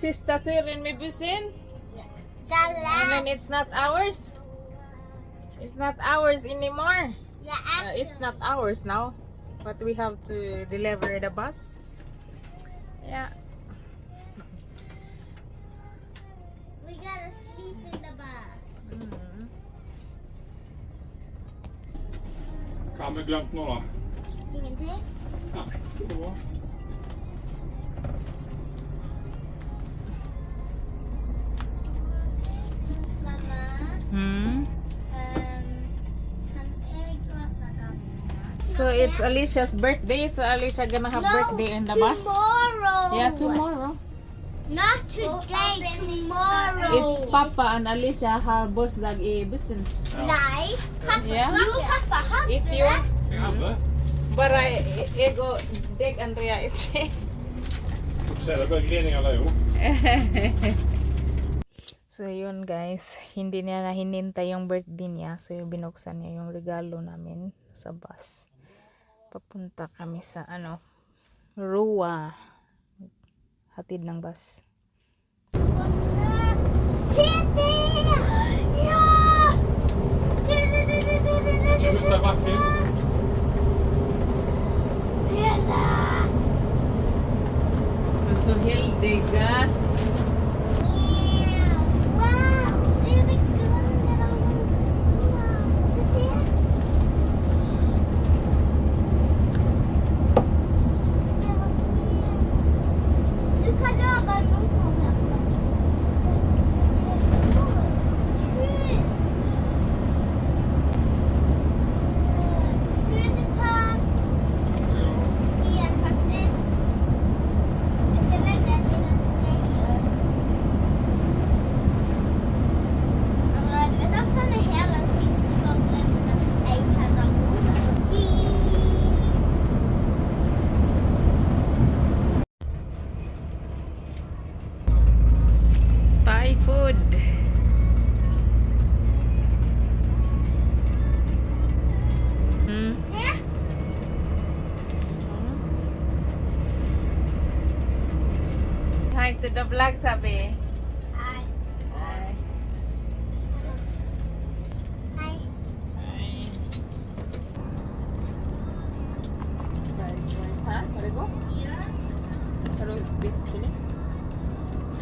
sista turen med bussen. Gala. And then it's not ours. It's not ours anymore. Yeah, It's not ours now. But we have to deliver the bus. Yeah. we gotta sleep in the bus. Mm. Hva har vi glemt nå, da? Ingenting? Ja, så bra. Mamma, Hmm. kan jeg åpne gammel? So it's Alicia's birthday. So Alicia gonna have birthday in the bus. Tomorrow. Yeah, tomorrow. Not today, tomorrow. It's Papa and Alicia har bursdag i bussen. Nej, pappa. Yeah. Jo, pappa hade If you det. Jeg hadde. bara ego deg Andrea ikke. Så er det bare grining av Leo. So yun guys, hindi niya na hinintay yung birthday niya. So binuksan niya yung regalo namin sa bus. Papunta kami sa Rua. Hatid ng bus. Pissy! Ja! Ikke miste bakken. Pissa! So Hildiga. Wow! Se det gröna där. Wow! Så se. Det var fint. Du kan röra någon här. Tusen tack. Igen faktiskt. Jag ska lägga i den grejer. Du vet att sådana här finns för iPadar och cheese. Thai food. Här. Hi to the vlog sabi. Hej. Hi. Hej. Ha? Marigo? Ja. Har du spist chili?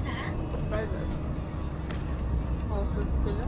Här. Burger. Har du chili?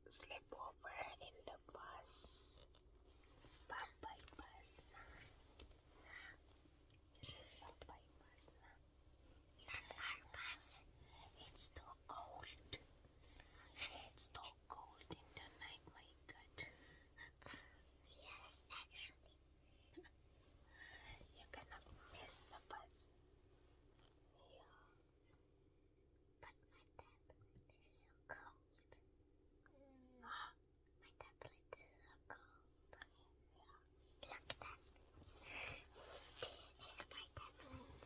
Sleepover in the bus. Bye-bye bus na. This is bye-bye bus na. Not our bus. It's too cold. It's too cold in the night, my God. Yes, actually. You're gonna miss the bus. But my tablet is so cold. My tablet is so cold. Look at that. This is my tablet.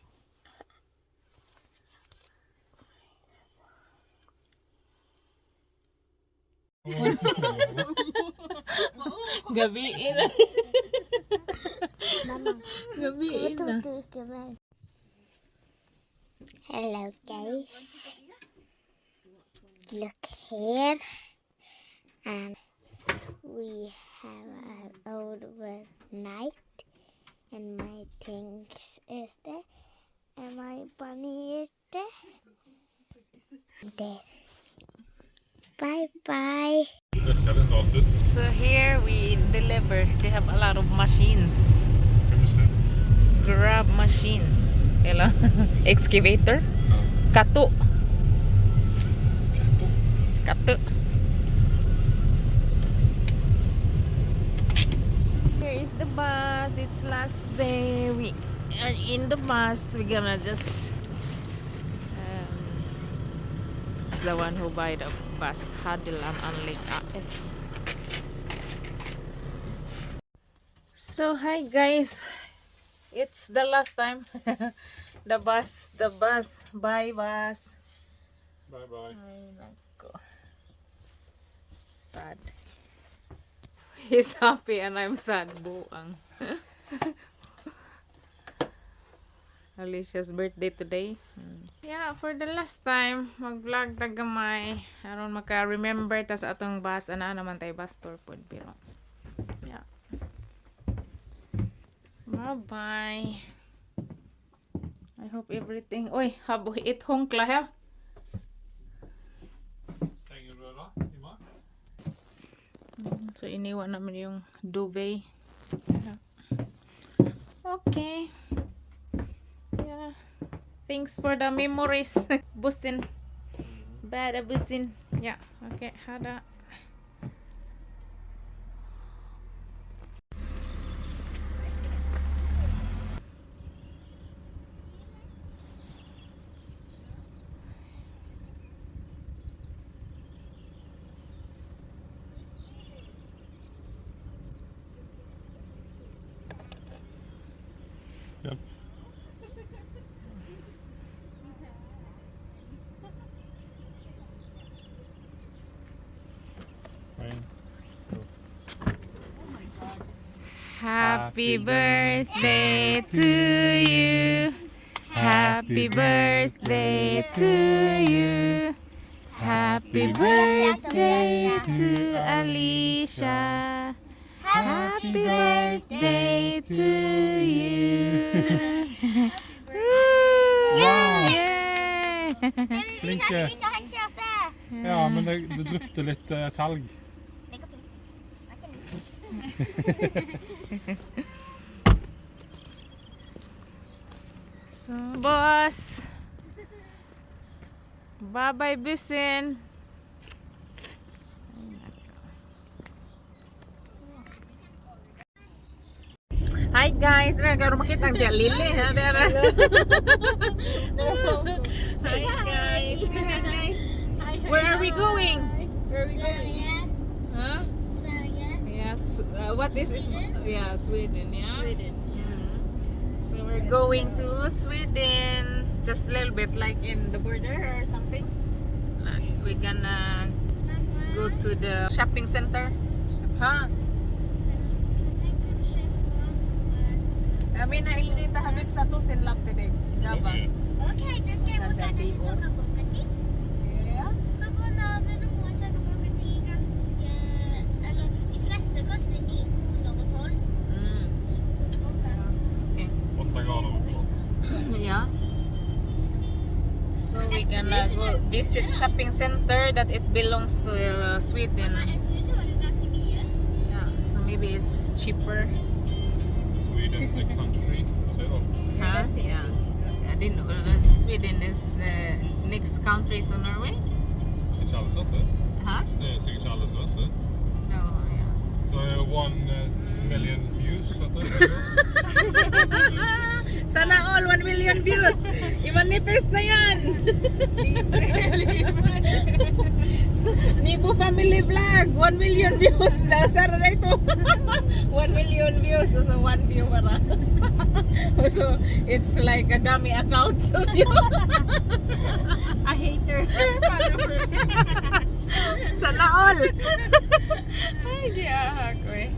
Gabiin na. Mama, Gabiin na. Hello guys. Look here. And we have an overnight. And my things is there. And my bunny is there. There. Bye bye. So here we deliver. They have a lot of machines. Grab machines. Ela excavator. Kato. Kato. Here is the bus. It's last day. We are in the bus. We're gonna just it's the one who buy the bus. Hadilan Unlink AS. So hi guys. It's the last time. The bus. Bye bus. Bye bye. Ay, nako. Sad. He's happy and I'm sad. Buang. Alicia's birthday today. Yeah, for the last time, mag-vlog tagamay. Aron maka-remember ta sa atong bus. Ana naman tayo bus tour pod. Pero, yeah. Bye-bye. I hope everything... Oy, habo it honkla ha. Hängröra i mark. So, iniwan namin yung duvet. Yeah. Okay. Yeah. Thanks for the memories. Busin. Bada busin. Yeah. Okay. Hada. Yep. Rain. Happy birthday to you. Happy birthday to you. Happy birthday to Alicia. Happy birthday to you. Yay! Flinke. Ja, men det dryppte litt talg. Det går fint. Jeg kan So, boss. Bye-bye, busin. Hi guys, karo makita ang lili ha. Hi guys. Hi guys. Where are we going? Sverige. Huh? Sverige. Yes. What is yeah, Sweden, yeah. Sweden. So we're going to Sweden, just a little bit like in the border or something. Like we're gonna go to the shopping center. Huh? Kami na ilita Habib sa to sin lap today. Gaba. Okej, då ska jag åka dit och ta boka till. Yeah. För barnaven och hon tar boka till ganska... Eller de flesta kostar 9 kronor och 12. Okay. 8 grader. Yeah. So we're gonna go visit shopping center that it belongs to Sweden. Men 1000 var ju ganska mycket. Yeah. So maybe it's cheaper. Sweden, the country. Vad säger du? Huh? Yeah. I didn't know Sweden is the next country to Norway. Ikke alle sett det? Huh? Det er sikkert ikke alle sett det. No, yeah. Det er jo 1 million views, vet du. Sana all 1 million views. I-manifest na yan. Nibo Family Vlog 1 million views. Sara na ito. 1 million views. So 1 view para. So it's like a dummy account of you. A hater. Sana all. Ay, di ahak eh.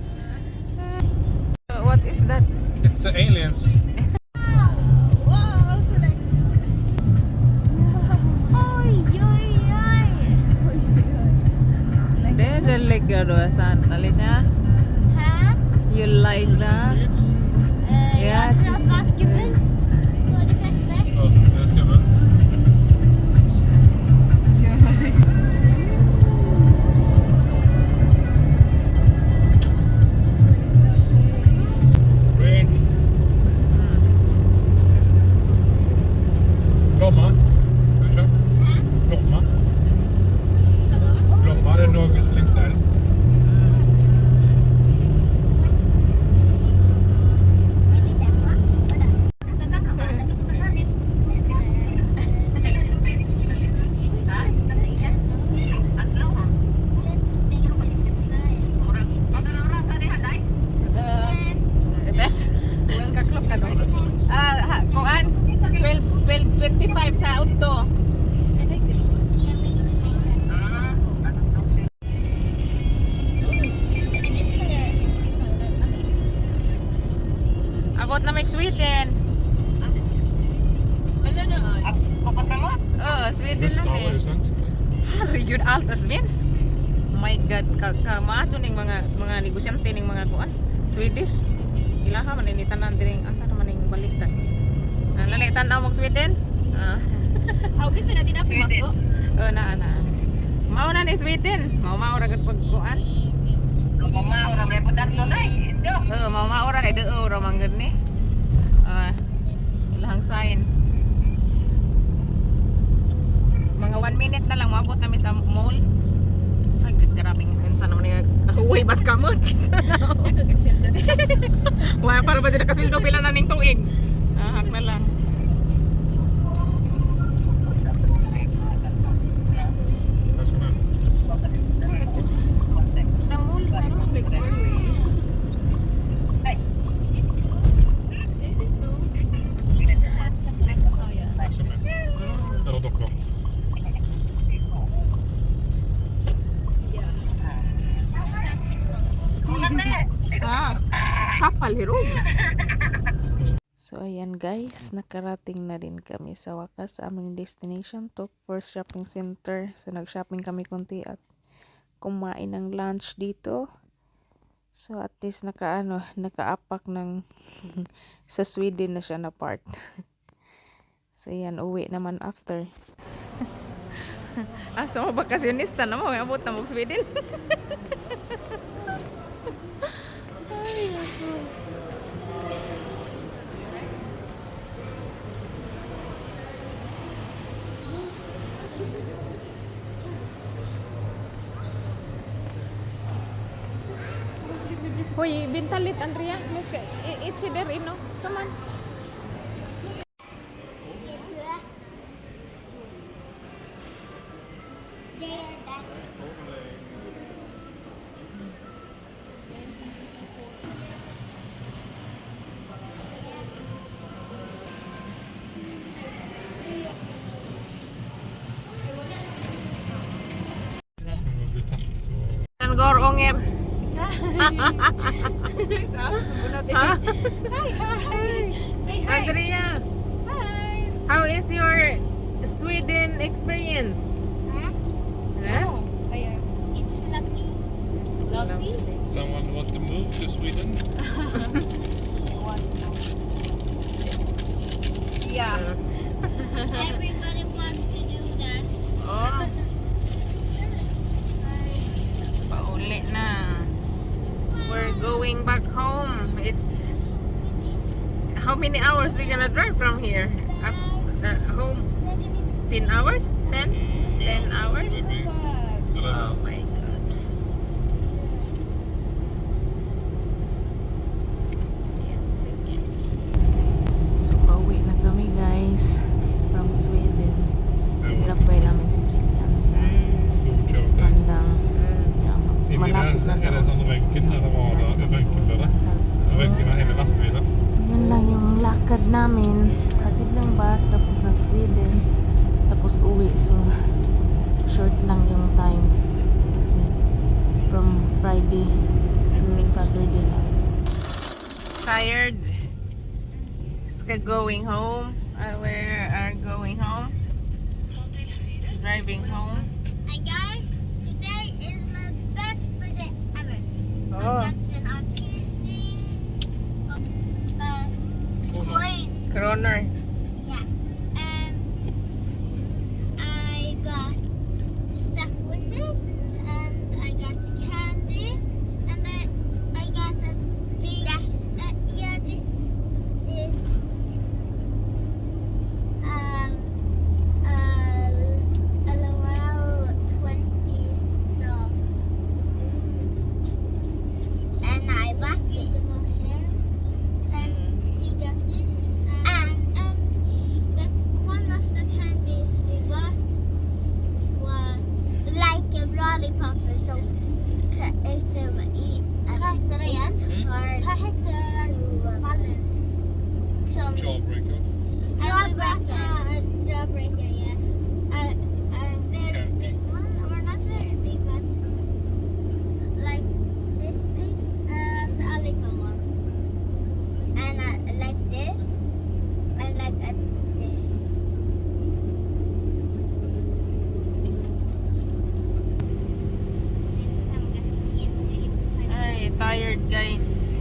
What is that? It's the aliens. Oj, oj, oj. Talaga do saan Alicia? Huh? You like that? Ja, Ja, het het is- is basketball. Voor de vesten. Ja, det stämmer. Range. Glomma. Kanske? Glomma. Glomma, det är något längst där. That's well kaklok ka no. Kuan 12:25 sa auto. About na Sweden. Sweden Gustav na är ju ni. svensk. Herregud, allt är svensk. Oh my god, maato ning mga negosyante ning mga kuan. Swedish. Ilaha man ni tanan diri asa naman ning baliktad. Nani tan-aw mo Sweden? How is it na pinako? Na. Mao na ni Sweden. Mao ra gud pag kuan. Mao ra kay deo ra manggod ni. Ilahang sign. Mga 1 minute na lang maabot namin sa mall. Ay, grabing insan naman niya. Huway bas kamot. Wala para ba sila kasuldo pila na ning tuig. Hak na lang. National. Na mall, public anyway. National. Eller dockor. Kapal hirog. So ayan guys, nakarating na din kami sa wakas sa aming destination to First Shopping Center. So nag-shopping kami konti at kumain ng lunch dito. So at least nakaapak ng sa Sweden na siya na part. So ayan, uwi naman after. So mo bakasyonista na mo, abot na mo Sweden. Hoy, bintalit Andrea. It's there, no? Come on. Kan går onger. Say hi. Andrea, Hi. how is your Sweden experience? Huh? Huh? It's lovely. It's lovely. Someone want to move to Sweden? Yeah. Everybody wants to do that. Oh. Pauli na. We're going back home. It's how many hours we gonna drive from here? Up home? 10 hours? 10? 10 hours? Oh my god. So, pauwi na kami guys from Sweden. So, drop by namin si Jillian sa Solkörte. bandang In i malapit na sa är det Oslo. sån röntgen eller var det röntgenbäddar? So, Röntgen hela lastbilen. so, yun lang yung lakad namin. Hatid lang bus, tapos nag-Sweden, tapos uwi. So, short lang yung time. Kasi, from Friday to Saturday lang. Tired? Ska going home. We are going home. Driving home. And guys, today is my best Nor? Yeah. And I got stuff with it, and I got candy, and I got a big. This is LOL 20 stuff, and I bought beautiful hair. And she got this, and that one of the candies we bought was like a lollipop, so it's hard. Hva heter den store ballen? Jawbreaker. And we bought a jawbreaker, yeah. A very big one, or not very big, but like this big, and a little one. And like this, and like this. Ay, tired guys.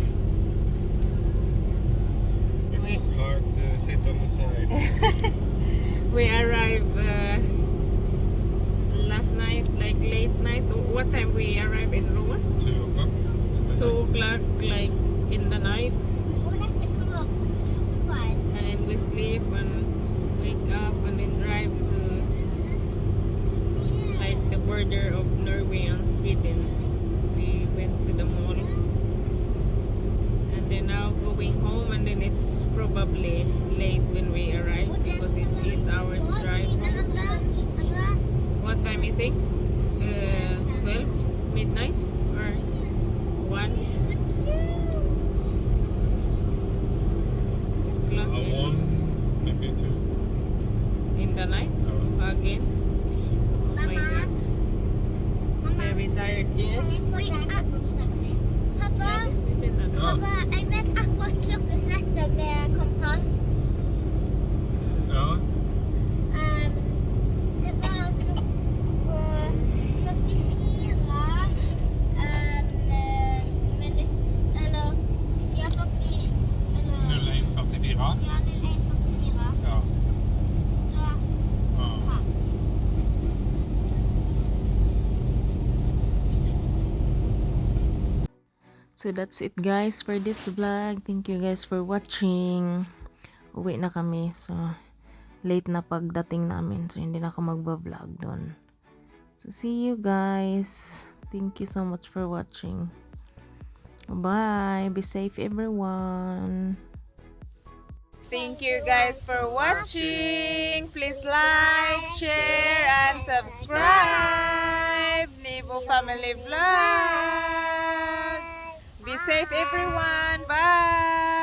It's hard to sit on the side. We arrived last night, like late night. What time we arrived in Roa? 2 o'clock. 2 o'clock, like in the night. We'll have to come up. So fun. And then we sleep and wake up and then drive to like the border of Norway and Sweden. We went to the mall. And then now going home, and then it's probably late when we arrive because it's 8 hours drive home. What time you think? 12? Midnight? Or 1 o'clock One, maybe 2. in the night? Again? Oh my god. Very tired. Yes. Pappa, pappa, jeg vet akkurat klokkeslettet med kontant. Ja. Det var klokka 44 minutter, eller ja, 40, eller 01.44. ja, 01.44. Ja. Da, Ja. So that's it guys for this vlog. Thank you guys for watching. Uwi na kami. So late na pagdating namin. So hindi na ako magba-vlog doon. So see you guys. Thank you so much for watching. Bye. Be safe everyone. Thank you guys for watching. Please like, share, and subscribe. Nebo Family Vlog. Be safe everyone. Bye.